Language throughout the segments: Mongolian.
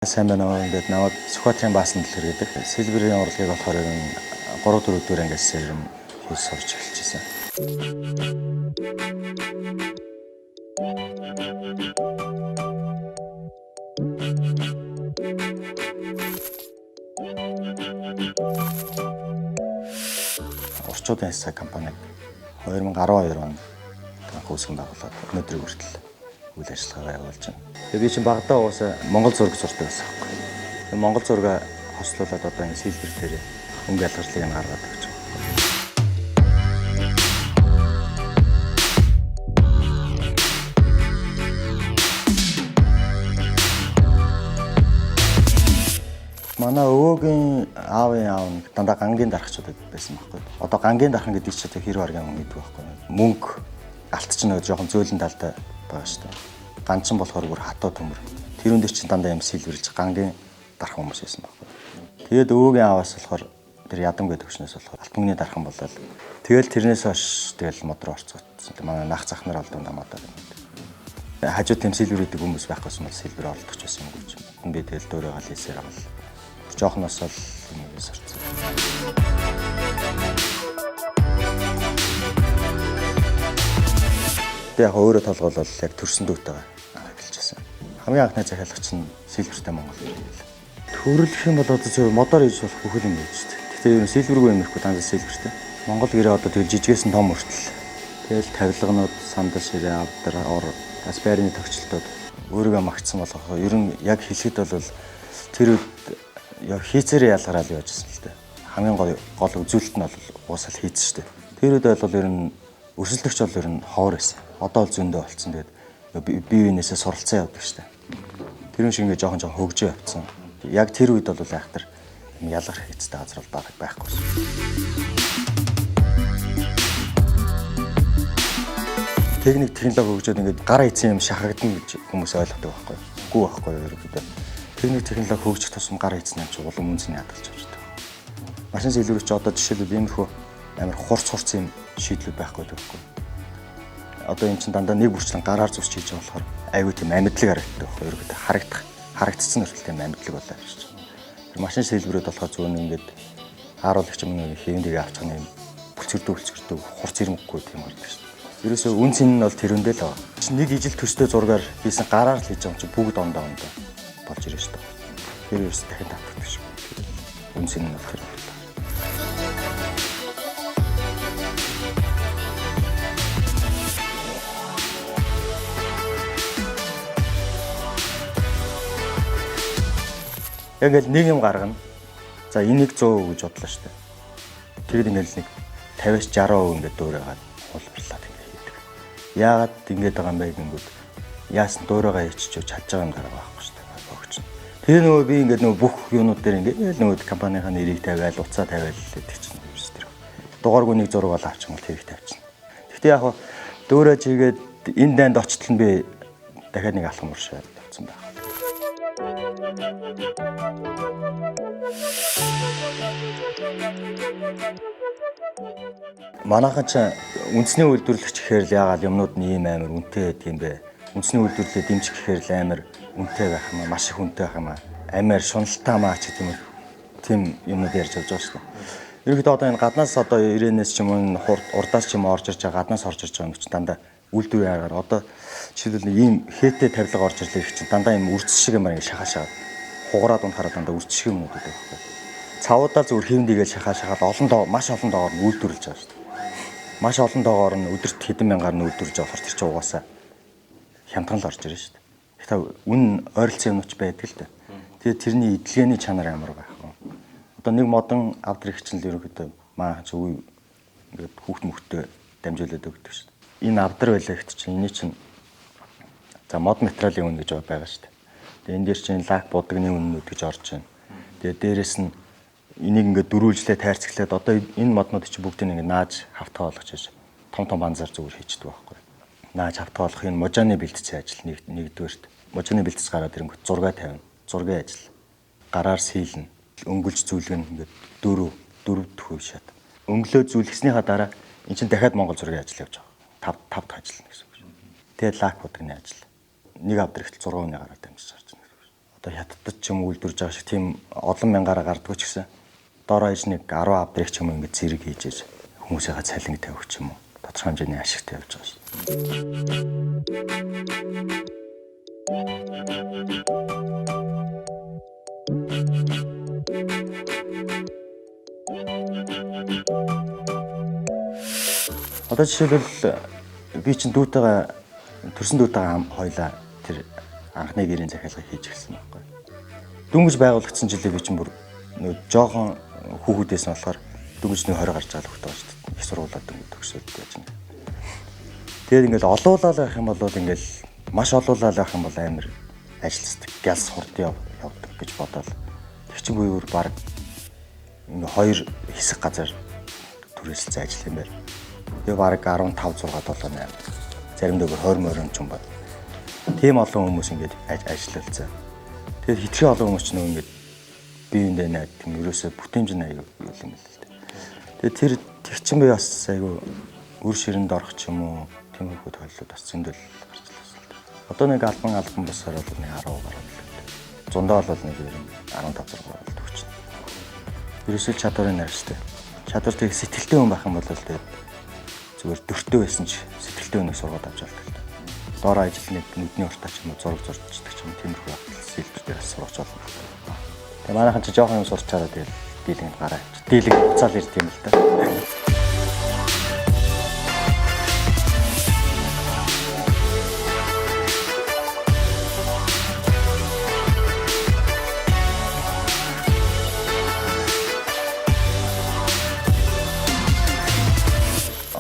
Сайн байна уу? Ингээд намайг Сүхбаатарын баасан дэлгэр гэдэг. Сэлбэрийн урлагийг болохоор ер нь 3 4 дугаар ангиас ер нь хийж сурч эхэлж байсан. Орчуудын хэсэг компаниг 2012 онд анх үүсгэн байгуулад өнөөдрийг хүртэл үйл ажиллагаагаа явуулж байна. Тэгээ би чинь багадаа угаасаа Монгол зураг зурдаг байсан байхгүй. Тэгээ Монгол зургаа хослуулад одоо энэ сэлбэр дээр өнгө ялгарлыг нь гаргаад өгч байгаа. Манай өвөөгийн аавын аав нэг дандаа гангийн дарахчууд байсан байхгүй. Одоо гангийн дархан гэдэг чинь одоо хэр баргийн хүн гэдэг байхгүй. Мөнгө алт чинь нөгөө жоохон зөөлөн талтай байгаа шүү дээ. Ганчин болохоор бүр хатуу төмөр. Тэрүүн дээр чинь дандаа юм сэлбэрлж гангийн дархан хүмүүс байсан байхгүй. Тэгээд өвөөгийн ааваас болохоор тэр ядам гэдэг өгчнөөс болохоор алт мөнгөний дархан болол. Тэгэл тэрнээс хойш тэгэл мод руу орцгоцсон. Манай нах зах нар олдон дамаадаа юм. Хажуу тийм сэлбэр гэдэг хүмүүс байхгүйсэн бол сэлбэр олдох ч байсан юм гэж. Би тэгэл дөөрөөгөл хийсээр авал. Жоохноос л юм сурцсан. Тэг яг өөрөө толгойлол яг төрсөн дүүтэйгээ анх эхэлж байсан. Хамгийн анхны захиалгач нь Сэлбэртэй Монгол гэрээ. Төрөлх юм бол одоо зөв модоор хийж болох бүхэл юм байж шүү дээ. Гэхдээ ер нь сэлбэргүй юм ихгүй дандаа сэлбэртэй. Монгол гэрээ одоо тэгэл жижигээс нь том хүртэл. Тэгэл тавилганууд, сандал ширээ, авдар, ор, бас байрны тогтчлтууд өөрийгөө магтсан болох. Ер нь яг хэлэхэд бол тэр үед яг хийцээрээ ялгараал явж байсан л дээ. Хамгийн гол гол үзүүлэлт нь бол уусаал хийц шүү дээ. Тэр үед бол ер нь өрсөлдөгч бол ер нь ховор байсан. Одоо бол зөндөө болцсон. Тэгээд бие биенээсээ суралцсан явдаг шүү дээ. Тэр юм шиг ингээ жоохон жоохон хөгжөө явцсан. Яг тэр үед бол айхтар юм ялгарх хийцтэй газар бол бараг байхгүйсэн. Техник технологи хөгжөөд ингээд гар хийцэн юм шахагдана гэж хүмүүс ойлгодог байхгүй юу? Үгүй байхгүй юу ерөнхийдөө. Техник технологи хөгжих тусам гар хийцэн юм чи улам үнцний хадгалж авч байдаг. Машин сэлбэрч одоо жишээлбэл иймэрхүү амар хурц хурц юм шийдлүүд байхгүй байхгүй юу? Одоо энэ чинь дандаа нэг бүрчлэн гараар зурч хийж байгаа болохоор айгүй тийм амьдлаг харагддаг байхгүй юу? Ерөнхийдөө харагдах харагдцсан хүртэл тийм амьдлаг болоо авчиж. Тэр машин сэлбэрүүд болохоор зөвхөн ингээд хааруулагч юм нэг хэвэн дэгээ авчих юм бүлцгэрдүү бүлцгэрдүү хурц ирмэггүй тийм гардаг шүү дээ. Ерөөсөө үн цэн нь бол тэрөндөө л байгаа. Чи нэг ижил төстэй зургаар хийсэн гараар л хийж байгаа юм чи бүгд ондоо ондоо болж ирнэ шүү дээ. Тэр ерөөс дахин татдаг шүү. Үн цэн нь бол тэр. Яг ингээл нэг юм гаргана. За энийг 100% гэж бодлоо шүү дээ. Тэгээд ингээл нэг 50-аас 60% ингээд дөөрөөгээд хулбарлаад ингээд хийдэг. Яагаад ингэж байгаа юм бэ гингүүд яасан дөөрөөгээ хийчих чадж байгаа юм гарга байхгүй шүү дээ. Богч. Тэгээ нөгөө би ингээд нөгөө бүх юунууд дээр ингээд нөгөө компанийнхаа нэрийг тавиал, утсаа тавиал гэдэг чинь ерөөс тэр. Дугааргүй нэг зураг бол авчих юм бол тэрийг тавьчихна. Гэхдээ яг дөөрөө чигээд энэ дайнд очтол нь би дахиад нэг алхам уршаад явцсан байх. Манайхан ч үндэсний үйлдвэрлэгч гэхээр л яагаад юмнууд нь ийм амар үнэтэй байдаг юм бэ? Үндэсний үйлдвэрлэлээ дэмжих гэхээр л амар үнэтэй байх юм аа, маш их үнэтэй байх юм аа. Амар шуналтай маа ч гэдэг юм уу. Тийм юмнууд ярьж явж байгаа шүү дээ. Ерөнхийдөө одоо энэ гаднаас одоо ирээнээс ч юм уу урдаас ч юм уу орж ирж байгаа, гаднаас орж ирж байгаа юм чинь дандаа үйлдвэрийн аргаар одоо жишээлбэл нэг ийм хээтэй тавилга орж ирлээ гэх чинь дандаа ийм үрдэс шиг юмар ингэ шахаа шахаад хугараад унтахаараа дандаа үрдэс шиг юмнууд байдаг байхгүй. Цавуудаа зүгээр хэвэн дэгээл шахаа шахаад олон тоо маш олон тоогоор нь үйлдвэрлэж байгаа шүү дээ. Маш олон тоогоор нь өдөрт хэдэн мянгаар нь үйлдвэрлэж болохоор тэр чинь угаасаа хямдхан л орж ирнэ шүү дээ. Гэхдээ үн ойролцоо юмнууд ч байдаг л дээ. Тэгээд тэрний эдлгээний чанар амар байх юм. Одоо нэг модон авдрах чинь л ерөнхийдөө маа чи үе ингээд хүүхд мөхтөө дамжуулаад өгдөг шүү дээ. Энэ авдар байлаа гэхэд чинь энэ чинь за мод материалын үн гэж байгаа шүү дээ. Тэгээд энэ дээр чинь лак будагны үннүүд гэж орж байна. Тэгээд дээрэс нь энийг ингээд дөрвөлжлээ тайрцглаад одоо энэ моднууд чинь бүгдийг ингээд нааж хавтгаа болгож хийж том том банзар зүгээр хийчдэг байхгүй. Нааж хавтгаа болох энэ мужааны бэлтцийн ажил нэгдүгээрт. Мужааны бэлтц гараад ирэнгүүт зураг тавина. Зургийн ажил. Гараар сийлнэ. Өнгөлж зүлгэн ингээд дөрөв дөрөв дэх шат. Өнгөлөө зүлгэснийхаа дараа эн чинь дахиад Монгол зургийн ажил явж байгаа. 5 5 дахь ажил гэсэн үг. Тэгээд лак будагны ажил. Нэг авдар ихтэл 6 хүний гараар дамжиж гарч ирнэ гэсэн үг. Одоо хятадд ч юм уу үйлдвэрлэж байгаа шиг тийм олон мянгаараа гардггүй ч гэсэн дор хаяж нэг 10 авдрыг ч юм уу ингээд зэрэг хийж ээж хүмүүсийнхаа цалинг тавих ч юм уу. Тодорхой хэмжээний ашигтай явж байгаа шүү. Одоо жишээлбэл би чинь дүүтэйгээ төрсөн дүүтэйгээ хоёлаа тэр анхны гэрийн захиалгыг хийж эхэлсэн байхгүй. Дөнгөж байгуулагдсан жилээ би чинь бүр нөө жоохон хүүхдээс нь болохоор дөнгөж нэг 20 гарч байгаа л хөхтэй байгаа шүү дээ. Их сургуулаа дөнгөж төгсөөд яаж юм. Тэгээд ингээл олуулаад байх юм бол ингээл маш олуулаад байх юм бол амар ажилтдаг гялс хурд явдаг гэж бодоол. Тэр чинь буюу баг ингээ хоёр хэсэг газар түрээсэлцэн ажил юм байна. Тэгээ баг 15 6 7 8 заримдаа бүр 20 морин ч юм байна. Тийм олон хүмүүс ингээд ажиллалцаа. Тэгээд хитрхи олон хүмүүс ч нөө ингээд биеиндээ найд тийм ерөөсөө бүтээмж нь аягүй юм л л дээ. Тэгээд тэр тэгчин би бас аягүй үр ширэнд орох ч юм уу тиймэрхүү тохиолдлууд бас зөндөл гарч ирсэн л дээ. Одоо нэг албан бусаар бол нэг 10 гаруй л дээ. Зундаа бол нэг 15 6 бол төгчнө. Ерөөсөө чадварын нарштай. Чадвар тэг сэтгэлтэй хүн байх юм бол тэгээд зүгээр дөртөө байсан ч сэтгэлтэй хүнийг сургаад авч болдог л дээ. Дор ажил нэг нүдний уртаа ч юм уу зураг зурчдаг ч юм уу тиймэрхүү хэлбэр дээр бас сургаж болно. Тэгээ манайхан ч жоохон юм сурч чараа тэгэл дийлэнг гараа авч. Дийлэнг буцаал ирд юм л да.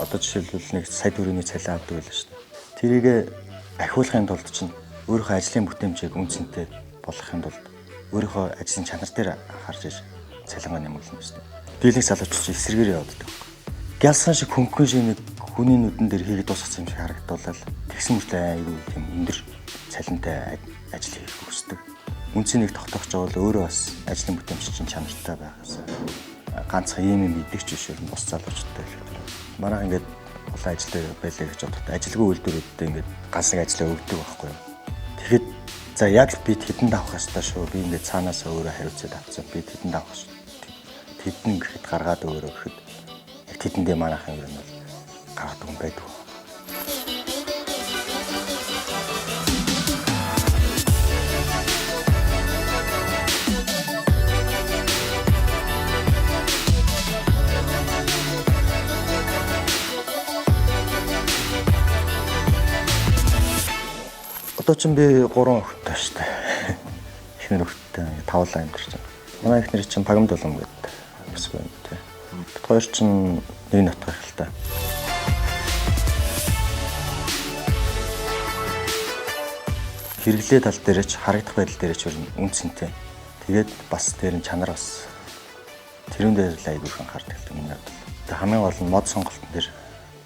Одоо жишээлбэл нэг сая төгрөгийн цалин авдаг байлаа шүү дээ. Тэрийг ахиулахын тулд чинь өөрийнхөө ажлын бүтээмжийг үн цэнтэй болгохын тулд өөрийнхөө ажлын чанар дээр анхаарч иж цалингаа нэмэглэнэ шүү дээ. Дийлэнх залуучууд чинь эсрэгээр яваад байдаг. Гялсан шиг хөнгөн шиг нэг хүний нүдэн дээр хийгээд дуусгасан юм шиг харагдуулаад тэгсэн мөртлөө айгүй тийм өндөр цалинтай ажил хийх хүсдэг. Үн цэнийг тогтоох жоо бол өөрөө бас ажлын бүтээмж чинь чанартай байхаас ганцхан ийм юм идэгч биш юм бус залуучуудтай л хэрэгтэй. Манайх ингээд олон ажилтай байлаа гэж бодоход ажилгүй үйлдвэрүүдтэй ингээд ганц нэг ажлаа өгдөг байхгүй юу. Тэгэхэд за яг л би тэдэнд авах ёстой шүү. Би ингээд цаанаасаа өөрөө хариуцаад авцсан. Би тэдэнд авах шүү. Тэдэн гэхэд гаргаад өөрөө гэхэд яг тэдэндээ манайхан ер нь бол гаргадаг юм байдаг. Одоо ч би 3 охинтой шүү дээ. Эхнэр охинтой тавлаа амьдарч байна. Манай эхнэр чинь Пагамд улам гэдэг хэсэг байна тий. Бид хоёр чинь нэг нутгаар л та. Хэрэглээ тал дээр ч харагдах байдал дээр ч ер нь үн цэнтэй. Тэгээд бас тэр нь чанар бас тэрүүн дээр л айгүй их анхаардаг л миний хувьд. Тэгээд хамгийн гол нь мод сонголтын дээр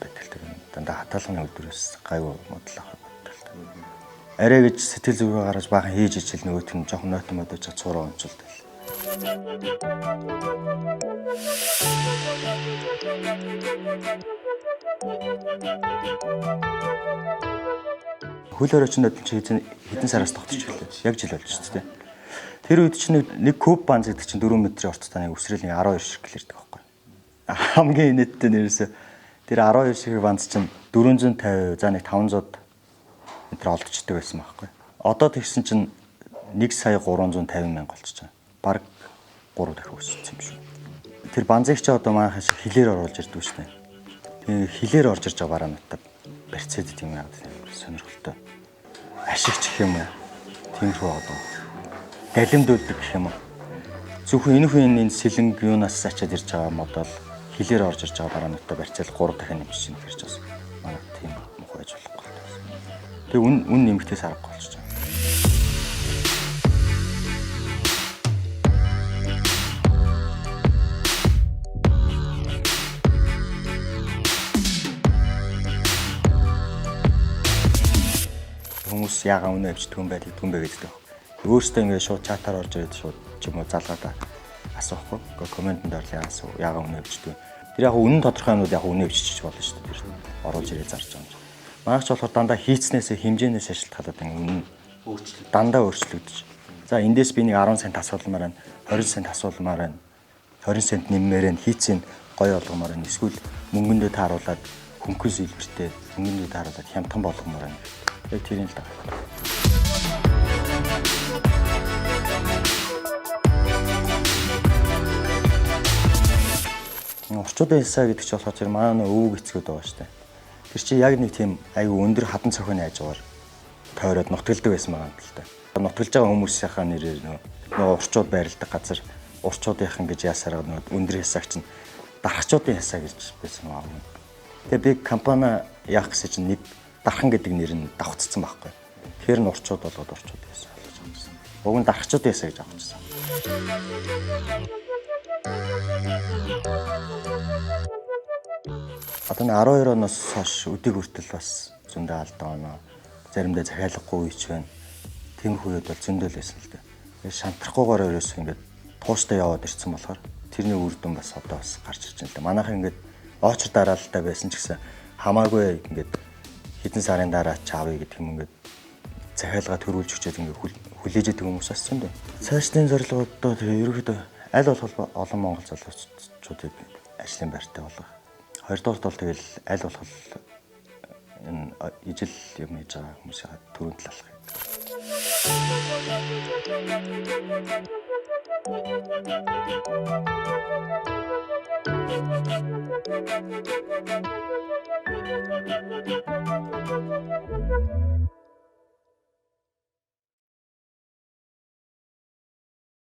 байдаг л юм. Дандаа хатаалганы үйлдвэрээс гайгүй модл авах байдаг л. Арай гэж сэтгэл зүгээ гаргаж баахан хийж ижил нөгөөх нь жоохон нойтон модож цураа онцолдог. Хөл хоройчонд чи хэдэн сараас тогтчих гэлээ. Яг жил болж шүү дээ. Тэр үед чинь нэг куб банз гэдэг чинь 4 метрийн урттай нэг өсрөл нэг 12 ширхэг л ирдэг байхгүй. Хамгийн инээдтэй нэрээс тэр 12 ширхэг банз чинь 450 за нэг 500 метр олдчдаг байсан байхгүй. Одоо тэгсэн чинь 1 сая 350 мянга болчихж байгаа. Бараг 3 дахин өссөн юм шүү. Тэр банзыг чи одоо манайхаа шиг хилээр оруулж ирдэг шүү дээ. Тэгээ хилээр орж ирж байгаа бараануудаа барьцаад тийм яагаад сонирхолтой. Ашигч гэх юм уу? Тиймэрхүү одоо далимдуулдаг гэх юм уу? Зөвхөн энэ хүн энэ сэлэнг юунаас ачаад ирж байгаа модол хилээр орж ирж байгаа бараануудаа барьцаал 3 дахин нэмчих чинь хэрч бас манай тийм муухай байж болохгүй. Тэгээ үн нэмэгтээс аргагүй болчихж байгаа. Хүмүүс яагаад үнэ авчдгүй юм бэ гэдгүй юм бэ гэдэг. Өөрөөсөө ингээд шууд чатаар орж ирээд шууд ч юм уу залгаад асуухгүй. Комментэнд орлоо асуу. Яагаад үнэ авчдгүй. Тэр яг үнэн тодорхой юмнууд яг үнэ авчиж болно шүү дээ. Тэр оруулж ирээд зарж байгаа юм. Манайх ч болохоор дандаа хийцнээсээ хэмжээнээс шалтгаалаад ингээд үнэ өөрчлөлт дандаа өөрчлөгдөж. За, эндээс би нэг 10 цент асуулмаар байна. 20 цент асуулмаар байна. 20 цент нэммээр байна. Хийцэн гоё болгомоор байна. Эсвэл мөнгөндөө тааруулаад хөнгөн сэлбэртэй, мөнгөндөө тааруулаад хямдхан болгомоор байна. Яг тэрийн л даа. Урчуудын хэлсаа гэдэг чинь болохоор тэр манай нөө өвөг эцгүүд байгаа шүү дээ. Тэр чинь яг нэг тийм айгүй өндөр хадан цохионы хажуугаар тойроод нутгалдаг байсан байгаа юм л та. Нутгалж байгаа хүмүүсийнхаа нэрээр нөгөө урчууд байрладаг газар урчуудынхан гэж яасараа нөгөө өндөр хясааг чинь дархачуудын хясаа гэж байсан байгаа юм. Тэгээ би компани яах гэсэн чинь нэг дархан гэдэг нэр нь давхцсан байхгүй. Тэгэхээр нь урчууд болгоод урчууд хясаа болгож авчихсан. Уг нь дархачуудын хясаа гэж авчихсан. Одоо нэг 12 оноос хойш өдийг хүртэл бас зөндөө алдаа оноо. Заримдаа захиалгагүй үеч байна. Тиймэрхүү үед бол зөндөө л байсан л дээ. Тэгээд шантрахгүйгээр ерөөсөө ингээд тууштай яваад ирсэн болохоор тэрний үр дүн бас одоо бас гарч ирж байна л да. Манайхан ингээд очр дараалалтай байсан ч гэсэн хамаагүй ингээд хэдэн сарын дараа ч авъя гэдэг юм ингээд захиалга төрүүлж өчөөд ингээд хүлээж идэг хүмүүс бас зөндөө. Цаашдын зорилго одоо тэгээ ерөөхдөө аль болох олон монгол залуучуудыг ажлын байртай болгох. Хоёрдугаарт бол тэгэл аль болох энэ ижил юм хийж байгаа хүмүүсийн түрүүнд л алах юм. Thank you.